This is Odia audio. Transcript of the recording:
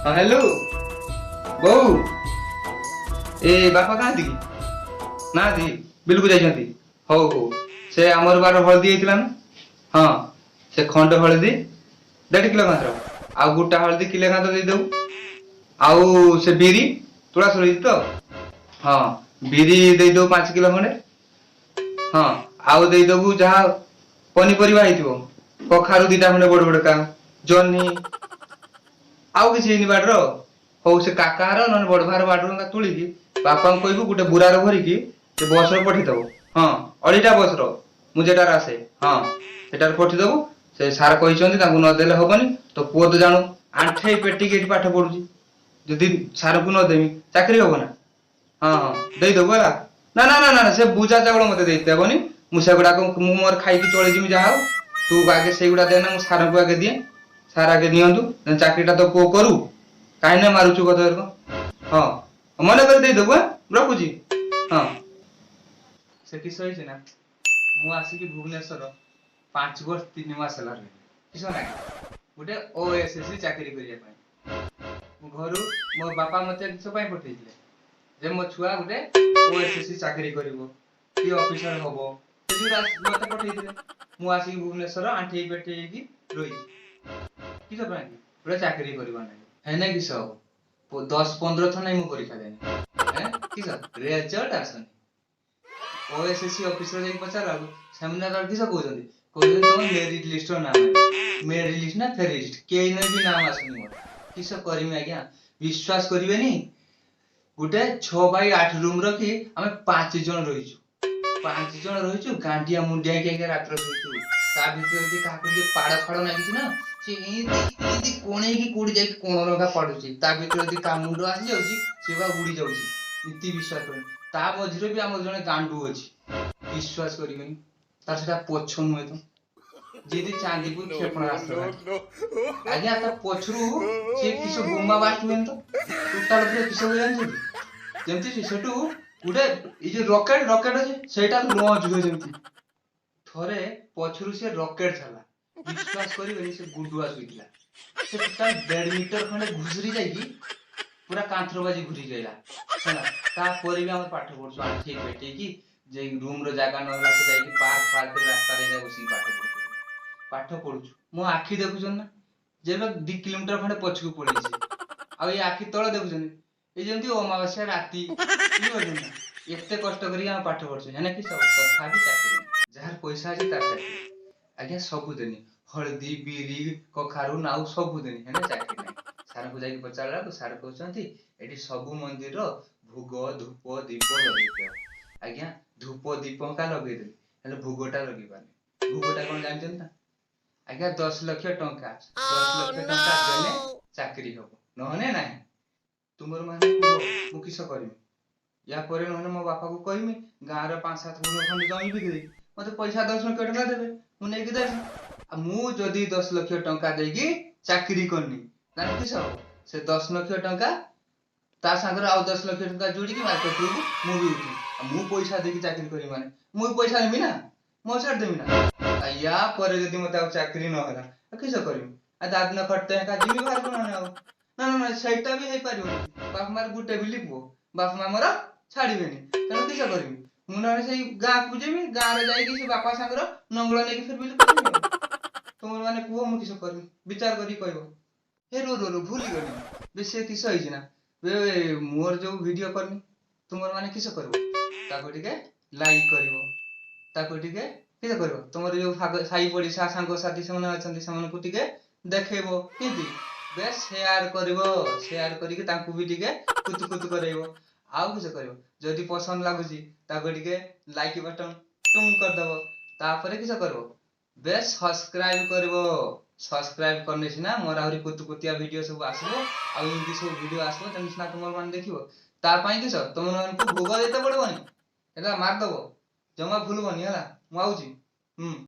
ହଁ, ହ୍ୟାଲୋ ବୋଉ, ଏ ବାପା କାହାନ୍ତି କି? ନାହାନ୍ତି, ବିଲକୁ ଯାଇଛନ୍ତି। ହଉ ହଉ, ସେ ଆମର ବାର ହଳଦୀ ହେଇଥିଲା ନା? ହଁ, ସେ ଖଣ୍ଡ ହଳଦୀ 1.5 କିଲୋ ଖାନ୍ତର ଆଉ ଗୋଟା ହଳଦୀ କିଲୋ ଖାନ୍ତ ଦେଇଦେବୁ। ଆଉ ସେ ବିରି ତୁଳା ସରିଛି ତ? ହଁ, ବିରି ଦେଇଦେବୁ 5 କିଲୋ ଖଣ୍ଡେ। ହଁ, ଆଉ ଦେଇଦେବୁ ଯାହା ପନିପରିବା ହେଇଥିବ, କଖାରୁ ଦିଟା ଖଣ୍ଡେ ବଡ ବଡ କା, ଜହ୍ନି। ଆଉ କିଛି ହେଇନି ବାଡିର? ହଉ, ସେ କାକାର ନହେଲେ ବଡ ଭାର ବାଡିରୁ ତୁଳିକି ବାପାଙ୍କୁ କହିବୁ ଗୋଟେ ବୁରାରେ ଭରିକି ସେ ବସରେ ପଠେଇଦବ। ହଁ, ଅଳିଟା ବସର, ମୁଁ ଯେଟାରେ ଆସେ, ହଁ, ସେଟାରେ ପଠେଇଦବୁ। ସେ ସାର୍ କହିଛନ୍ତି, ତାଙ୍କୁ ନଦେଲେ ହବନି। ତୋ ପୁଅ ତ ଜାଣୁ ଆଣ୍ଠେଇ ପେଟିକି ଏଠି ପାଠ ପଢୁଛି। ଯଦି ସାରଙ୍କୁ ନ ଦେମି, ଚାକିରି ହବ ନା? ହଁ, ଦେଇଦବୁ, ହେଲା। ନା ନା ନା ନା ନା, ସେ ବୁଜା ଚାଉଳ ମତେ ଦେଇତେ ହବନି। ମୁଁ ସେଗୁଡାକ ମୁଁ ମୋର ଖାଇକି ଚଳିଯିବି ଯାହା ହଉ। ତୁ ଆଗେ ସେଇଗୁଡା ଦେ ନା, ମୁଁ ସାରଙ୍କୁ ଆଗେ ଦିଏ, ସାର୍ ଆଗେ ନିଅନ୍ତୁ। ଚାକିରିଟା ତ ପୁଅ କରୁ। କାହିଁ ନା ମାରୁଛୁ କଥା? ହଁ, ମନେ କରି ଦେଇଦବୁ। ଆଁ, ରଖୁଛି। ହଁ, ସେ କିସ ହେଇଛି ନା, ମୁଁ ଆସିକି ଭୁବନେଶ୍ୱର 5 ବର୍ଷ 3 ମାସ ହେଲା ରହିଲି। କିସ ନାଇଁ, ଗୋଟେ ଓଏସଏସସି ଚାକିରି କରିବା ପାଇଁ। ମୁଁ ଘରୁ, ମୋ ବାପା ମତେ କିସ ପାଇଁ ପଠେଇଥିଲେ ଯେ ମୋ ଛୁଆ ଗୋଟେ ଓଏସଏସସି ଚାକିରି କରିବ କି ଅଫିସର ହବ, ସେଥିରୁ ମତେ ପଠେଇଥିଲେ। ମୁଁ ଆସିକି ଭୁବନେଶ୍ୱର ଆଣ୍ଠେଇ ପେଟେଇ ହେଇକି ରହିଛି କିସ ପାଇଁ କି? ଗୋଟେ ଚାକିରି କରିବା ନାହିଁ। ହେନେ କିସ ହବ? 10-15 ଥର ନାଇଁ ମୁଁ ପରୀକ୍ଷା ଦେନି। କିସ ରେଜଲ୍ଟ ଆସୁନି। ଓଏସଏସସି ଅଫିସର ଯାଇକି ପଚାରିଲା ବେଳକୁ ସେମାନେ ତାର କିସ କହୁଛନ୍ତି? କହୁଛନ୍ତି ତମ ମେରିଟ ଲିଷ୍ଟର ନାମ, ମେରିଟ ଲିଷ୍ଟ ନା ଫେରି ଲିଷ୍ଟ, କେହି ବି ନାମ ଆସୁନି ମୋର। କିସ କରିମି ଆଜ୍ଞା? ବିଶ୍ୱାସ କରିବେନି, ଗୋଟେ 6 ବାଇ 8 ରୁମ୍ ରଖି ଆମେ ପାଞ୍ଚ ଜଣ ରହିଛୁ। ପାଞ୍ଚ ଜଣ ରହିଛୁ, ଗାଣ୍ଡିଆ ମୁଣ୍ଡିଆ ହେଇକି ଆଜ୍ଞା ରାତିରେ ଶୋଇଛୁ। ତା ଭିତରେ ଯଦି କାହାକୁ ଟିକେ ପାଡ଼ ଫାଡ଼ ଲାଗିଛି ନା, ସେ ଏମିତି ଏମିତି କୋଣେଇକି କୋଉଠି ଯାଇକି କୋଣ ଲଗା ପାଡୁଛି। ତା ଭିତରେ ଯଦି କାହା ମୁଣ୍ଡ ଆସିଯାଉଛି, ସେ ବା ଉଡି ଯାଉଛି। ଏମିତି ବିଶ୍ୱାସ କରିବେନି, ତା ମଝିରେ ବି ଆମର ଜଣେ ଗାଣ୍ଡୁ ଅଛି। ବିଶ୍ୱାସ କରିବେନି, ତାର ସେଟା ପଛ ନୁହେଁ ତ ଯେମିତି ଚାନ୍ଦିପୁର କ୍ଷେପଣାସ୍ତ୍ର ଆଜ୍ଞା। ତା ପଛରୁ ସେ କିସ ବୋମା ବାଷ୍ଟ ହୁଏନି ତ, ଟୋଟାଲ ଉପରେ କିସ ହୁଏ ଜାଣିଛନ୍ତି? ଯେମିତି ସେଠୁ ଗୋଟେ ଏଇ ଯୋଉ ରକେଟ ଅଛି, ସେଇଟା ଲଞ୍ଚ ହୁଏ ଯେମିତି। ଥରେ ପଛରୁ ସେ ରକେଟ ଛାଡିଲା। ବିଶ୍ୱାସ କରିବେନି, ସେ ଗୁଡୁଆ ଶୋଇଥିଲା, ସେ ଟୋଟାଲ 1.5 ମିଟର ଖଣ୍ଡେ ଘୁଷୁରି ଯାଇକି ପୁରା କାନ୍ଥର ବାଜି ଘୁରି ଗଲା, ହେଲା। ତାପରେ ବି ଆମେ ପାଠ ପଢୁଛୁ ଆଣ୍ଠେଇ ପେଟେଇକି। ଯେ ରୁମ ର ଜାଗା ନହେଲା ତ ଯାଇକି ପାର୍କ ଫାର୍କରେ ରାସ୍ତାରେ ଯାଇ ବସିକି ପାଠ ପଢୁଛୁ, ପାଠ ପଢୁଛୁ। ମୋ ଆଖି ଦେଖୁଛନ୍ତି ନା, ଯେବେ 2 କିଲୋମିଟର ଖଣ୍ଡେ ପଛକୁ ପଳେଇଛି। ଆଉ ଏଇ ଆଖି ତଳେ ଦେଖୁଛନ୍ତି, ଏଇ ଯେମିତି ଅମାବାସ୍ୟା ରାତି, ବୁଝିପାରୁଛନ୍ତି ନା? ଏତେ କଷ୍ଟ କରିକି ଆମେ ପାଠ ପଢୁଛୁ, ହେନେ କି ସବୁ ତଥାପି ଚାକିରି ନାହିଁ। ଯାହାର ପଇସା ଅଛି ତାର ଚାକିରି। ଆଜ୍ଞା, ସବୁ ଦେନି, ହଳଦୀ, ବିରି, କଖାରୁ, ନାଉ ସବୁ ଦେନି, ହେନେ ଚାକିରି ନାହିଁ। ସାରଙ୍କୁ ଯାଇକି ପଚାରିଲା ବେଳକୁ ସାର୍ କହୁଛନ୍ତି, ଏଠି ସବୁ ମନ୍ଦିର ଭୋଗ, ଧୂପ, ଦୀପ ଲଗେଇତେ ହବ। ଆଜ୍ଞା, ଧୂପ ଦୀପ କା ଲଗେଇଦେଲି, ହେଲେ ଭୋଗଟା ଲଗେଇ ପାରୁନି। ଭୋଗଟା କଣ ଜାଣିଛନ୍ତି ନା ଆଜ୍ଞା? 10 ଲକ୍ଷ ଟଙ୍କା। 10 ଲକ୍ଷ ଟଙ୍କା ଦେଲେ ଚାକିରି ହବ, ନହେଲେ ନାହିଁ। ତୁମର ମାନେ କୁହ, ମୁଁ କିସ କରିବି ୟା ପରେ? ନହେଲେ ମୋ ବାପାକୁ କହିମି, ଗାଁର 5-7 ଗୁଣ ଖଣ୍ଡେ ଜମି ବିକି ମତେ ପଇସା 10 ଲକ୍ଷ ଟଙ୍କା ଦେବେ, ମୁଁ ନେଇକି ଦେବି। ଆଉ ମୁଁ ଯଦି 10 ଲକ୍ଷ ଟଙ୍କା ଦେଇକି ଚାକିରି କରିନି, ତାହେଲେ କିସ ହବ? ସେ 10 ଲକ୍ଷ ଟଙ୍କା ତା ସାଙ୍ଗରେ ଆଉ 10 ଲକ୍ଷ ଟଙ୍କା ଯୋଡ଼ିକି ମାର୍କେଟରୁ ମୁଁ ବି ଉଠିବି। ଆଉ ମୁଁ ପଇସା ଦେଇକି ଚାକିରି କରିବି ମାନେ ମୁଁ ବି ପଇସା ନେବି ନା, ମୁଁ ଛାଡ଼ିଦେବି ନା। ଆଉ ୟା ପରେ ଯଦି ମତେ ଆଉ ଚାକିରି ନହେଲା, ଆଉ କିସ କରିବି? ଆଉ ଦାଦନ ଖଟତେ ଏକା ଯିବି ବାହାରକୁ ନହେଲେ। ଆଉ ନା ନା ନା, ସେଇଟା ବି ହେଇପାରିବନି। ବାପା ମାର ଗୋଟେ ବୋଲି ପୁଅ, ବାପା ମା ମୋର ଛାଡ଼ିବେନି। ତେଣୁ କିସ କରିବି ମୁଁ? ନହେଲେ ସେଇ ଗାଁକୁ ଯିବି, ଗାଁରେ ଯାଇକି ସେ ବାପା ସାଙ୍ଗର ନଙ୍ଗଳ ନେଇକି ଫେର ବିଲ କରିବି। ଆଉ ତୁମର ମାନେ କୁହ, ମୁଁ କିସ କରିବି? ବିଚାର କରିକି କହିବ। ହେ, ରୋ ରୋ ରୋ, ଭୁଲି ଗଲି। ବେଶୀ କିସ ହେଇଛି ନା, ବେ ମୋର ଯୋଉ ଭିଡିଓ କରିନି, ତୁମର ମାନେ କିସ କରିବ? ତାକୁ ଟିକେ ଲାଇକ୍ କରିବ, ତାକୁ ଟିକେ କିସ କରିବ, ତୁମର ଯୋଉ ସାହି ପଡିଶା, ସାଙ୍ଗସାଥି ସେମାନେ ଅଛନ୍ତି, ସେମାନଙ୍କୁ ଟିକେ ଦେଖେଇବ। କେମିତି ବେଶ ସେୟାର କରିବ, ସେୟାର କରିକି ତାଙ୍କୁ ବି ଟିକେ କୁତୁ କୁତୁ କରେଇବ। ଆଉ କିସ କରିବ? ଯଦି ପସନ୍ଦ ଲାଗୁଛି, ତାକୁ ଟିକେ ଲାଇକ୍ ବଟନ ଟୁମ୍ କରିଦବ। ତାପରେ କିସ କରିବ? ବେଶ ସବସ୍କ୍ରାଇବ କରିବ। ସବସ୍କ୍ରାଇବ କଲେ ସିନା ମୋର ଆହୁରି କୁତୁ କୁତିଆ ଭିଡିଓ ସବୁ ଆସିବ। ଆଉ ଏମିତି ସବୁ ଭିଡିଓ ଆସିବ, ତେଣୁ ସିନା ତୁମର ମାନେ ଦେଖିବ। ତା ପାଇଁ କିସ, ତମ ମାନଙ୍କୁ ଭୋଗ ଦେଇତେ ପଡିବନି, ହେଲା? ମାରିଦବ, ଜମା ଭୁଲବନି, ହେଲା? ମୁଁ ଆଉଛି। ହୁଁ।